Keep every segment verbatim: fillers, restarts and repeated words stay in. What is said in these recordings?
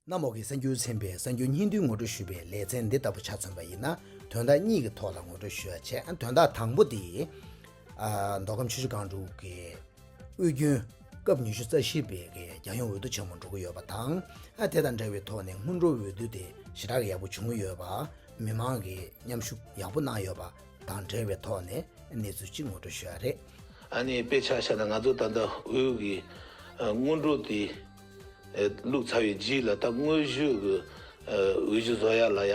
གནམ་འོག་གི་གསར་འགྱུར་ཚན་པའི་གསར་འགྱུར་སྙིང་བསྡུས་ངོ་སྤྲོད་ཞུས་པའི་ལེ་ཚན་འདི་ལྟ་བུ་ཆ་མཚོན་པ་ཡིན་ན། དོན་དག་གཉིས་ཀྱི་ཐོག་ལ་ངོ་སྤྲོད་ཞུ་ཡ་བྱས། དོན་དག་དང་པོ་དེ། ཨ། མདོ་ཁམས་ཆུ་བཞི་སྒང་དྲུག་གི་དབུས་རྒྱུན་སྐབས་ཉི་ཤུ་རྩ་བཞི་པའི་གི་རྒྱལ་ཡོངས་འོས་བསྡུ་ཆེན་མོ་འགྲོ་གི་ཡོད་པ་དང་། ཨ། དེ་དང་འབྲེལ་བའི་ཐོག་ནས་སྔོན་འགྲོ་འོས་བསྡུ་དེ་ཞེ་དྲག་གི་ཡག་པོ་བྱུང་ཡོད་པ། མི་མང་གི་མཉམ་ཞུགས་ཡག་པོ་གནང་ཡོད་པ་དང་འབྲེལ་བའི་ཐོག་ནས་གནས་ཚུལ་གཅིག་ངོ་སྤྲོད་ཞུ་ཡ་རེད། ཨ་ནི་དཔེ་ཆ་བཞག་ན་ང་ཚོ་ད་ལྟ་འོས་ཀྱི་སྔོན་འགྲོ་དེ་བླུགས་ཚར་བའི་རྗེས་ལ། ད་དངོས་གཞི་གི་འོས་གཞི་བཟོ་ཡ་ལ་ཡ་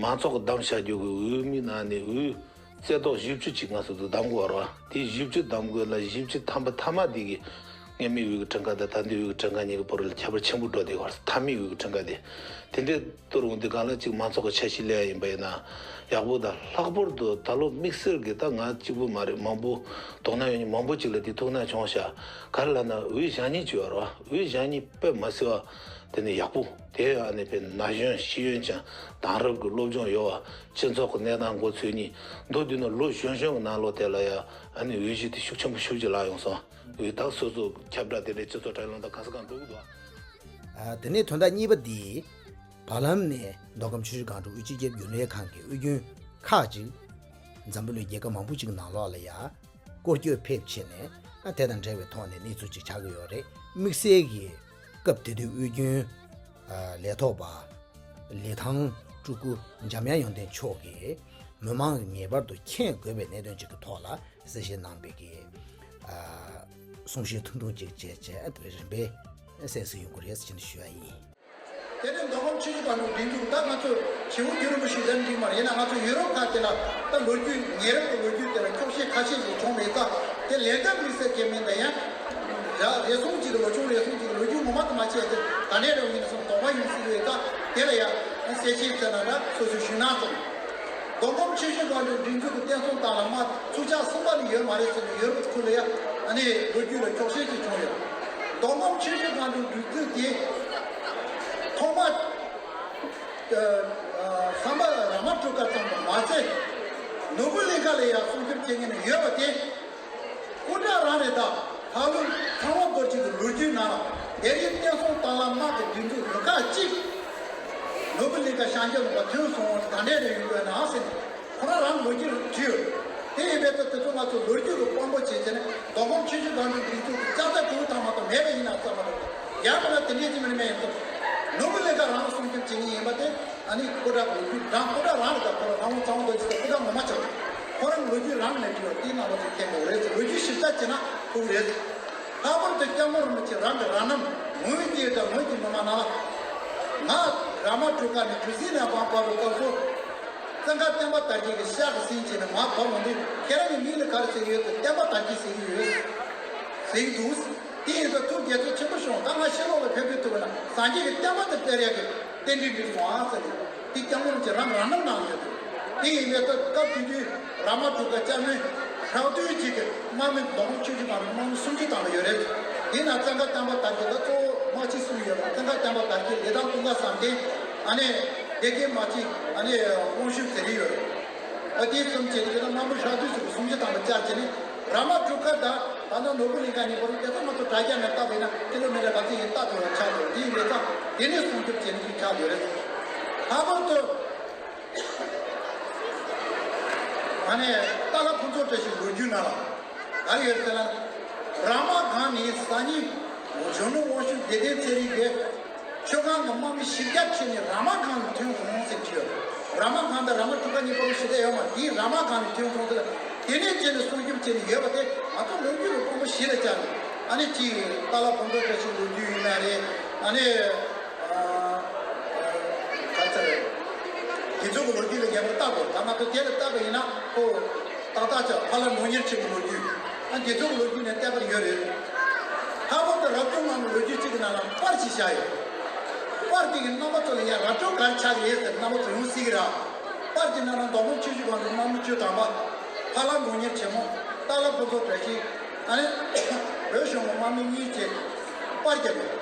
མང་ཚོགས་ཀྱིས་བདམས་བཞག་རྒྱུ་གི་འོས་མི་ནང་ནས་འོས་རྩེ་ཏོག་བཞི་བཅུ་ཅིག་ང་ཚོ་འདུག་བདམས་དགོས་རེད་བ། དེ་བཞི་བཅུ་བདམས་དགོས་ལ། བཞི་བཅུ་ཐམ་པ་ཐ་མ་དེ་གི་སྔོན་མའི་འོས་ཀྱི་གྲངས་ཀ་དང་ད་ལྟའི་འོས་ཀྱི་གྲངས་ཀ་གཉིས་ཀྱི་བར་ལ་ཁྱད་པར་ཆེན་པོ་འགྲོ་བསྡད་ཡོད་རེད། མཐའ་མའི་འོས་ཀྱི་གྲངས་ཀ་དེ། དེ་འདྲའི་གཏོར་འོང་དུས་སྒང་ལ་གཅིག་མང་ཚོགས་ཀྱི་འཆར་གཞི་ལེན་ཡ་ཡིན་པ་ཡིན་ན་ཡག་པོ་དང་། ལྷག་པར་དུ་ད་ལོ་དམིགས་བསལ་གྱི། ད་ང་གཅིག་པུ་མ་རེད། མང་པོ་དོ་སྣང་ཡོད་མཁན་མང་པོ་ཅིག་ལ་དེ་ཐུགས་སྣང་བྱུང་ཤག། ག་རེ་ལབ་ན་འོས་གཞན་གཉིས་ཅིག་ཡོད་རེད་བ། འོས་གཞན་གཉིས་དཔེ་མ་སྲིད་པ་དེ་ནས་ཡག་པོ། དེ་ཨ་ནི་དཔེ་ན་གཞོན་ཤེས་ཡོན་ཅན་དེང་རབས་ཀྱི་སློབ་སྦྱོང་ཡོད་པ། སྤྱི་ཚོགས་ཀྱི་གནས་སྟངས་མགོ་ཚོས་མཁན། མདོར་བསྡུས་ན་ལོ་གཞོན་གཞོན་གྱི་ནང་ལོགས་དེ་ལ་ཡ་ཨ་ནི་འོས་གཞི་དེ་ཤུགས་ཆེན་པོ་ཤུགས་ཆེ་ལངས་ཡོང་སོང་། འོས་བདག་སོ་སོ་ཁྱབ་བསྒྲགས་དེ་འདྲའི་སྤྱི་ཚོགས་དྲ་ལམ་དང་གང་ས་གང་འགྲོ་གི་འདུག། ཨ། དེ་ནས་དོན་དག་གཉིས་པ་འདི། བར་ལམ་ནས་མདོ་ཁམས་ཆུ་བཞི་སྒང་དྲུག་དབུས་སྤྱི་ཁྱབ་རྒྱུན་ལས་ཁང་གི་དབུས་རྒྱུན་ཁག་ཅིག་འཛམ་བུ་གླིང་རྒྱལ་ཁབ་མང་པོ་ཅིག་ནང་ལོགས་ལ་ཡ་སྐོར་སྐྱོད་ཕེབས་བྱས་ནས། ཨ། དེ་དང་འབྲེལ་བའི་ཐོག་ནས་གནས་ཚུལ་ཅིག་ཆགས་ཀྱི་ཡོད་རེད། དམིགས་བསལ་གྱི་སྐབས་དེ་དུས་དབུས་རྒྱུན། ཨ། ལས་ཐོག་པ་ལི་ཐང་སྤྲུལ་སྐུ་འཇམ་དབྱངས་ཡོན་ཏན་མཆོག་གིས་མི་མང་གིས་ངེས་པར་དུ་མཁྱེན་དགོས་པའི་གནད་དོན་ཅིག་གི་ཐོག་ལ་གསལ་བཤད་གནང་བའི་གི། ཨ། གསུང་བཤད་ཐུང་ཐུང་ཅིག་བྱས་བྱས། རིམ་པས་གསན་གཟིགས་ཡོང་གི་རེད་ཟེར་ནས་ཞུ་ཡ་ཡིན། དེ་ནས་མདོ་ཁམས་ཆུ་བཞི་སྒང་དྲུག་སྒྲིག་འཛུགས། ད་ང་ཚོ་བྱེའུ་རྒྱུད་རིང་པོ་ཞིག་ལ་འགྲིག་མ་རེད། ཡིན་ན་ང་ཚོ་ཡུ་རོབ་ཁག་དེ་ལ་ད་ལོ་རྒྱུས། ཉེ་རབས་ཀྱི་ལོ་རྒྱུས་དེ་ལ་འཁྱོག་བཤད་ཁ་ཤས་ཤིག་བྱུང་མེད་ཙང་། དེ་ལས་འགན་དམིགས་བསལ་གྱི་མིན་པ་ཡང་ར་རེ་ཟུང་གཅིག་གི། ལོ་ཆུང་རེ་ཟུང་གཅིག་གི་ལོ་རྒྱུས་ངོ་མ་དུ་མ་བྱས་ཏེ། ག་ནས་རེད་ཡིན་ན་སོང་དོགས་པ་ཡོང་སྲིད་ཡོད་ཙང་། དེ་ལ་ཡང་གསལ་བཤད་བྱས་ན་འདྲ། སོ་སོའི་ཞུ་ན་ཙམ། མདོ་ཁམས་ཆུ་བཞི་སྒང་དྲུག་སྒྲིག་འཛུགས་ཀྱི་བསྟན་སྲུང་དང་ལ་མ་ཚུགས་ཆག་གསུམ་པ་ནི་ཡོད་མ་རེད་ཟེར་ནས། ཡོད་རུང་ཁུལ་ལ་ཡ་ཨ་ནི་ལོ་རྒྱུས་ལ་འཁྱོག་བཤད་ཅིག་བྱུང་ཡོད། མདོ་ཁམས་ཆུ་བཞི་སྒང་དྲུག་སྒྲིག་འཛུགས་དེ་ཐོག་མ་ཨ་ཨ་བསམ་པ་ར་མ་སྤྲུལ་སྐུ་ཙམ་དུ་མ་ཟད། ནོར་བུ་གླིང་ཁ་ལ་ཡ་སྲུང་སྐྱོབ་བྱེད་མཁན་ཡོད་པ་དེ། སྐུ་དྲག་རང་རེད། ད་ལྷག་ལུས་ཚང་མ་སྐོར་གཅིག་གི་ལོ་རྒྱུས་ནང་ལ། དེ་རིང་བསྟན་སྲུང་དང་བླངས་དམག་གི་སྒྲིག་འཛུགས་རུ་ཁག་གཅིག་ནོར་བུ་གླིང་ག་ཤང་རྒྱབ་ལ་ཐོན་སོང་བ་ག་འདྲས་རེ་ཡོང་དགོས་ན་ཟེར་ནས་ཁོ་རང་རང་ལོ་རྒྱུས་བྲིས་ཡོད། དེ་ཡིན་པའི་ཐོག་དེ་ཚོ་ང་ཚོ་ལོ་རྒྱུས་ཀྱི་དཔང་པོ་བྱས་བྱས་ནས། མདོ་ཁམས་ཆུ་བཞི་སྒང་དྲུག་སྒྲིག་འཛུགས་ཀྱི་ལྕགས་རྟ་གྲུ་ཐང་མ་གཏོགས་མེད་པ་ཡིན་ན་བསམ་པ་རེད། ཡང་ན་དེ་འདྲས་ཀྱི་མིན་མེད་ཡིན་ཐོག་ནོར་བུ་གླིང་ག་རང་ལ་སྲུང་སྐྱོབ་བྱེད་མཁན་ཡིན་པ་དེ། ཨ་ནི་སྐུ་དྲག་ལོ་རྒྱུས་རང་། སྐུ་དྲག་རང་ལ་ད་ཁོ་རང་ལྷ་མོ་ཚ་བོ་མདོ་རྒྱུད་ཟེར་སྐུ་དྲག་ངོ་མ་ཆགས། ཁོ་རང་ལོ་རྒྱུས་རང་ནས་བྲིས་པ་དེའི་ནང་ལ་ཚུར་འཐེན་དགོས་རེད་ཟེར། ལོ་རྒྱུས་ཞིབ་ཆ་བྱས་ན་ཁོ་རེད། ལྷག་པར་དུ་སྐྱབས་མགོན་རིན་པོ་ཆེ་རང་གི་རང་རྣམ་ངོས་ཀྱི་དང་ངོས་ཀྱི་མི་མང་ནང་ལ། ང་ར་མ་སྤྲུལ་སྐུ་ནས་གྲུ་གཟིངས་ནས་དབང་བབས་པའི་སྐབས་སུ། བཙན་མཁར་བསྟན་པ་དར་རྒྱས་ཀྱི་ཤག་གི་སེམས་ཅན་ནས་མར་བབས་མ་འདུག། ཁྱེད་རང་གི་མིང་ལ་ག་རེ་ཟེར་གྱི་ཡོད་ཟེར། བསྟན་པ་དར་རྒྱས་ཟེར་གྱི་ཡོད་ཟེར་གྱི་འདུག། དེ་ཡིན་ཙང་ཐུགས་དགྱེས་ཚོར་ཆེན་པོ་བྱུང་། ད་ང་ཕྱི་ལོགས་ལ་ཕེབས་ཕེབས་ཐུབ་པ་ན་སངས་རྒྱས་ཀྱི་བསྟན་པ་དེ་སྤེལ་ཡག་གི་རྟེན་འབྲེལ་འགྲིག་སོང་ཨ་ཟེར་ནས། དེ་སྐྱབས་མགོན་རིན་པོ་ཆེ་རང་རང་རྣམ་གནང་ཡོད་འདུག། དེ་ཡིན་པའི་ཐོག་སྐབས་དེ་དུས་ར་མ་སྤྲུལ་སྐུ་བཅར་མོལ་ཧྲག་བསྡུས་ཅིག་གི་དམག་མི་མདོ་ཁམས་ཆུ་བཞི་སྒང་དྲུག་དམག་མི་སུམ་ཅུ་ཙམ་ལ་ཡོད་རེད། དེ་ན་བཙན་མཁར་བསྟན་པ་དར་རྒྱས། ད་གཙོ་བོ་དམག་སྤྱི་གསུམ་ཡོད་པ། བཙན་མཁར་བསྟན་པ་དར་རྒྱས། ལི་ཐང་ཀུན་དགའ་བསམ་གཏན། ཨ་ནི་སྡེ་དགེ་དམག་སྤྱི། ཨ་ནི་དབང་ཕྱུག་ཚེ་རིང་ཡོད་རེད། ཨ་དེ་གསུམ་བྱས་ཏེ་ད་དམག་མི་ཧྲག་བསྡུས་ཅིག་གི་སུམ་ཅུ་ཙམ་ལ་བཅར་བྱས་ནས། ར་མ་སྤྲུལ་སྐུ་དང་ད་ལྟ་ནོར་བུ་གླིང་ག་གཉིས་བར་དེ་ཚོ་མ་གཏོགས་དྲ་རྒྱ་ནས་བལྟས་པ་ཡིན་ན་ཀི་ལོ་མི་ཊར་ག་ཚོད་ཡིན་བལྟ་ཐུབ་པ་ཆགས་འདུག། དེ་ཡིན་པའི་ཙང་དེ་ནས་སྲུང་སྐྱོབ་བྱེད་མཁན་ཆགས་ཡོད་རེད། ལྷག་པར་དུ་ཨ་ནི་ཏཱ་ལ་ཕུན་ཚོགས་བཀྲ་ཤིས་ལོ་རྒྱུས་ནང་ལ་ག་རེ་ཡོད་ཟེར་ན། ར་མ་སྒང་ནས་སང་ཉིན་གཞོན་ནུ་དབང་ཕྱུག་བདེ་ལྡན་ཚེ་རིང་གིས། མཆོད་ཁང་གི་དམག་མི་བཞི་བརྒྱ་ཁྲིད་ནས་ར་མ་སྒང་ལ་ཐོན་སོང་ཟེར་གྱི་ཡོད། ར་མ་སྒང་དང་ར་མ་སྤྲུལ་སྐུ་གཉིས་བར་ཞེ་དྲག་ཡོད་མ་རེད། དེ་ར་མ་སྒང་ལ་ཐོན་སོང་ཟེར། དེ་ནས་བྱས་ནས་སྲུང་སྐྱོབ་བྱས་ནས་ཡོད་པ་དེ་ང་ཚོ་ལོ་རྒྱུས་ཀྱི་དཔང་པོ་ཞིག་ལ་བཅར་ནས། ཨ་ནི་གཅིག་ཏཱ་ལ་ཕུན་ཚོགས་བཀྲ་ཤིས་ལོ་རྒྱུས་ཡིན་ན་རེད། ཨ་ནི་ཨ་ག་ཚོད་རེད། དེ་ཚོ་གི་ལོ་རྒྱུས་ལ་ངེས་པར་བལྟ་དགོས། ད་ང་ཚོ་དེ་ལ་བལྟ་བ་ཡིན་ན་ཁོ། ཏག་ཏག་ཅིག་ཕ་ལྷ་ནོར་གཉེར་ཆེན་པོའི་ལོ་རྒྱུས། ཨ་དེ་ཚོ་གི་ལོ་རྒྱུས་ནས་བལྟས་པར་ཡོད་རེད། ལྷག་པར་དུ་རབ་བྱུང་ངམ་ལོ་རྒྱུས་གཅིག་གི་ནང་ལ་པར་ཞིག་བཞག་ཡོད། པར་དེ་གི་རྣམ་པ་ཚོ་ལ་ཡང་ར་སྤྲོད་ག་རེ་ཆགས་ཡོད་ཟེར་རྣམ་པ་ཚོ་ཡོང་སྲིད་ཀྱི་རེད། པར་དེ་ནང་ལ་མདོ་ཁམས་ཆུ་བཞི་སྒང་དྲུག་དམག་མི་བཅུ་ཐམ་པ། ཕ་ལྷ་ནོར་གཉེར་ཆེན་མོ། ཏཱ་ལ་ཕུན་ཚོགས་བཀྲ་ཤིས། ཨ་ནི་བོད་གཞུང་གི་དམག་མི་གཉིས་བཅས་པར་བརྒྱབ་ཡོད།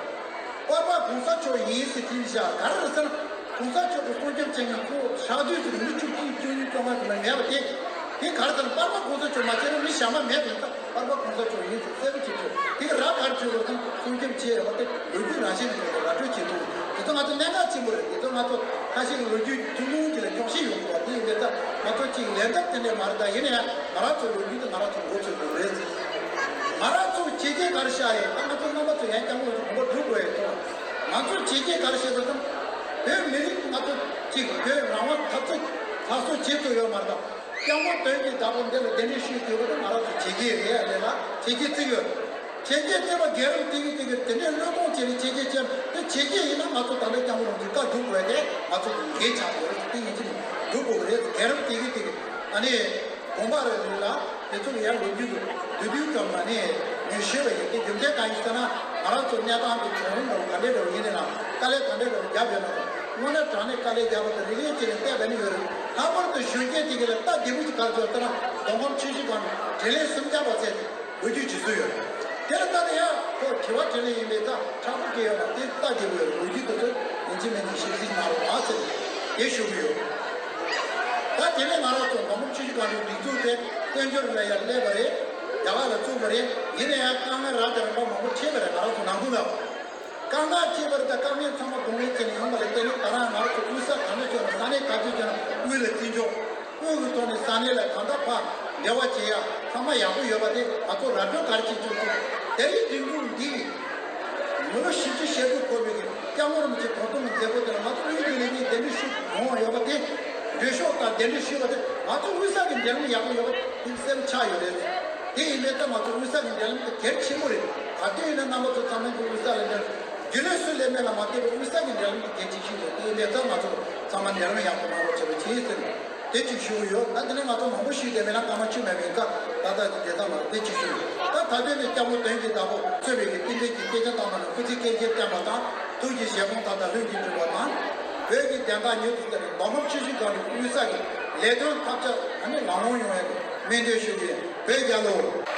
པར་པ་གོང་ས་མཆོག་ཡིན་ཟེར་བྲིས་བཞག། ག་རེ་རེད་ཟེར་ན། གོང་ས་མཆོག་གི་སྲུང་སྐྱོབ་བྱེད་མཁན་ཁོ་ཧྲག་བསྡུས་ཀྱི་མི་བཅུ་གཅིག་བཅུ་གཉིས་བཅོ་ལྔ་ཙམ་ལས་མེད་པ་དེ། དེ་ག་རེ་ཟེར་ན་པར་པ་གོང་ས་མཆོག་མ་བྱས་ན་མི་གཞན་པ་མེད་དེ། ད་པར་པ་གོང་ས་མཆོག་ཡིན་ཟེར་གསལ་པོ་བྱེད་དགོས། དེ་ག་ར་ག་རེ་བྱེད་དགོས་དང་སྲུང་སྐྱོབ་བྱེད་ཡོད་པ་དེ་ལོ་རྒྱུས་རང་བཞིན་གྱིས་ར་སྤྲོད་བྱེད་ཐུབ། དེ་ཚོ་ང་ཚོ་གནད་འགག་ཆེན་པོ་རེད། དེ་ཚོ་ང་ཚོ་ཁ་ཤས་ཀྱི་ལོ་རྒྱུས་ཐུང་ཐུང་ཅིག་ལ་འཁྱོག་བཤད་ཡོང་དགོས་པ་དེ་ཡིན་པས། ད་ང་ཚོ་གཅིག་ལན་འདེབས་དེ་འདྲས་མ་རེད། ད་ཡིན་ན་ཡང་ང་རང་ཚོའི་ལོ་རྒྱུས་དེ་ང་རང་ཚོ་མགོ་ཚོས་དགོས་རེད། ང་རང་ཚོ་བྱས་རྗེས་ག་རེ་བཞག་ཡོད། ད་ང་ཚོ་རྣམ་པ་ཚོ་ཡང་སྐྱབས་མགོན་ཚོ་དགོངས་པ་སྒྲུབ་དགོས་ཡོད་དོ། ང་ཚོ་བྱས་རྗེས་ག་རེ་བཞག་པ་དང་། བོད་མི་རིགས་ང་ཚོ་གཅིག་བོད་རང་དབང་འཐབ་རྩོད་སླར་གསོ་བྱེད་ཐུབ་ཡོད་མ་རེད། ད་སྐྱབས་མགོན་དོན་གྱི་བདག་པོ་འདི་ལ་གདན་འདྲེན་ཞུས་དུས་བོད་ང་རང་ཚོ་བྱས་རྗེས་རེད། ཨ་ལས་ལ་བྱས་རྗེས་བརྩི་ཡོད། བྱས་རྗེས་བརྩི་བ་རྒྱལ་རབས་དེ་གི་དེ་གི་དེ་འདྲའི་བློས་གཏོང་བྱས་ནས་བྱས་རྗེས་བྱས་ན། དེ་བྱས་རྗེས་ཡིན་ན་ང་ཚོ་ད་ལྟ་སྐྱབས་མགོན་རིན་པོ་ཆེ་བཀའ་སྒྲུབ་དགོས་དེ་ང་ཚོ་གི་འགན་ཆགས་ཡོད་རེད། དེ་ཡིན་གཅིག་སྒྲུབ་དགོས་རེད། རྒྱལ་རབས་དེ་གི་དེ་གི་ཨ་ནི་དགོངས་པ་རེ་རེ་ལ་དེ་ཚོ་ཡང་ལོ་རྒྱུས་ཀྱི་བསྡུས་བསྡུས་ཙམ་ལ་ནི་ངས་ཤེས་པ་ཡིན། དེ་རྒྱུ་མཚན་གང་ཡིན་ཟེར་ན། ང་རང་ཚོ་གནས་སྟངས་ཀྱི་བྱུང་རིམ་ལ་ག་འདྲ་འདྲ་བ་ཡིན་ནའང་དཀའ་ལས་ག་འདྲ་འདྲ་བ་བརྒྱབ་ཡོད་ན། དངོས་གནས་དྲང་གནས་དཀའ་ལས་བརྒྱབ་པ་དང་རིགས་ལས་བྱས་ནས་བལྟས་པ་ནི་ཡོད་རེད། ལྷག་པར་དུ་གཞོན་སྐྱེས་དེ་ག་ལ་སྟབས་བདེ་པོ་ཞིག་ག་རེ་བྱུང་ཟེར་ན། མདོ་ཁམས་ཆུ་བཞི་སྒང་དྲིན་ལན་སུམ་བརྒྱ་པ་བཙལ་ཏེ་ལོ་རྒྱུས་ཇི་སྲིད་ཡོད། དེ་ལ་ལྟ་ན་ཡང་ཁོ་དྲི་བ་དྲིས་ལན་ཡིན་པས་ད་དྲག་པོ་སྤྲད་ཡོད་ལ། དེ་ལྟ་རྒྱུ་ཡོད། ལོ་རྒྱུས་དེ་ཚོ་ཡིན་གཅིག་མིན་གཅིག་ཞིབ་གཟིགས་གནང་རོགས་ཨ་ཟེར་དེ་ཞུ་གི་ཡོད། ད་དེ་ནས་ང་རང་ཚོ་མདོ་ཁམས་ཆུ་བཞི་སྒང་དྲུག་སྒྲིག་འཛུགས་དེ་དཔལ་འབྱོར་ལ་ཡར་སླེབས་པ་རེད། རྒྱ་གར་ལ་བཙུགས་པ་རེད། ཡིན་ན་ཡང་དཀའ་ངལ་ར་དང་རིམ་པ་མང་པོ་འཕྲད་པ་རེད། ང་རང་ཚོ་ནང་ཁུལ་ལ། དཀའ་ངལ་འཕྲད་པར་ད་དཀའ་ངལ་ཚང་མ་གདོང་ལེན་བྱས་ནས་ཡོང་བ་ལ་བརྟེན་ནས། ད་རང་ང་ཚོ་དབུས་ས་ག་འདྲ་བྱུང་ན། ས་གནས་ག་ཚོད་བྱུང་ན་དབུས་ལ་བརྩི་འཇོག་དབུས་ཀྱི་ཐོག་ནས་ས་གནས་ལ་གང་ལྟར་ཕར་འབྲེལ་བ་བྱེད་ཡ་ཚང་མ་ཡག་པོ་ཡོད་པ་དེ་ང་ཚོ་ར་སྤྲོད་ག་རེ་བྱེད་ཆོག་ཆོག་དེ་རིང་སྒྲིག་འཛུགས་འདི་ཡིན། མི་ལོ་བཞི་བཅུ་ཞེ་དྲུག་འཁོར་བའི་གི་སྐྱབས་མགོན་རིན་པོ་ཆེ་དགོངས་དོན་མཛད་སྒོ་དེ་ལ་ང་ཚོ་དབུས་རྒྱུན་ལས་ཀྱིས་གདན་འདྲེན་ཞུ་ཡོང་བ་ཡོད་པ་དེ། འགྲེལ་ཤོག་དང་གདན་འདྲེན་ཞུས་པ་དེ་ང་ཚོ་དབུས་ས་གི་འབྲེལ་ལམ་ཡག་པོ་ཡོད་པ་དེ་གསལ་པོ་ཆགས་ཡོད་རེད། དེ་ཡིན་པས་ད་ང་ཚོ་དབུས་ས་གི་འབྲེལ་ལམ་དེ་གལ་ཆེན་པོ་རེད། ག་དུས་ཡིན་ན་རྣམ་པ་ཚོ་ཚང་མ་གི་དབུས་ས་ལ་འབྲེལ། རྒྱུན་ལས་སུ་སླེབས་མེད་ལ་མ་ལྟོས་པར་དབུས་ས་གི་འབྲེལ་ལམ་དེ་གལ་ཆེ་ཤོས་རེད། དེ་ཡིན་པས་ད་ང་ཚོ་ཚང་མ་འབྲེལ་ལམ་ཡག་པོ་གནང་རོགས་བྱེད་པ་བྱེད་ཟེར་ནས་དེ་གཅིག་ཞུ་གི་ཡོད། ད་དེ་ནས་ང་ཚོ་མང་པོ་ཞུས་བསྡད་མེད་ན་སྐར་མ་བཅུ་མ་ཡིན་ཀ་ད་ལྟ་དེ་དེ་ལྟ་མ་རེད། དེ་གཅིག་ཞུ་ཡོད། ད་ད་དེ་ནས་སྐྱབས་མགོན་དོན་གྱི་བདག་པོ་གཙོས་པའི་གི་རྟེན་འབྲེལ་གྱི་སྐད་ཆ་བཏང་བ་ནི་སྐུ་ཚེ་བསྐལ་བརྒྱར་བརྟན་པ་དང་། ཐུགས་ཀྱི་བཞེད་དགོངས་མཐའ་དག་ལྷུན་གྱིས་གྲུབ་པ་དང་། བོད་ཀྱི་བདེན་མཐའ་མྱུར་དུ་གསལ་བའི་མདོ་ཁམས་ཆུ་བཞི་སྒང་དྲུག་དབུས་ས་ཀྱི་ལས་དོན་ཐབས་ཆག་ཨ་ནི་ལམ་ལྷོང་ཡོང་བའི་སྨོན་འདུན་ཞུ་གི་ཡིན། བོད་རྒྱལ་ལོ།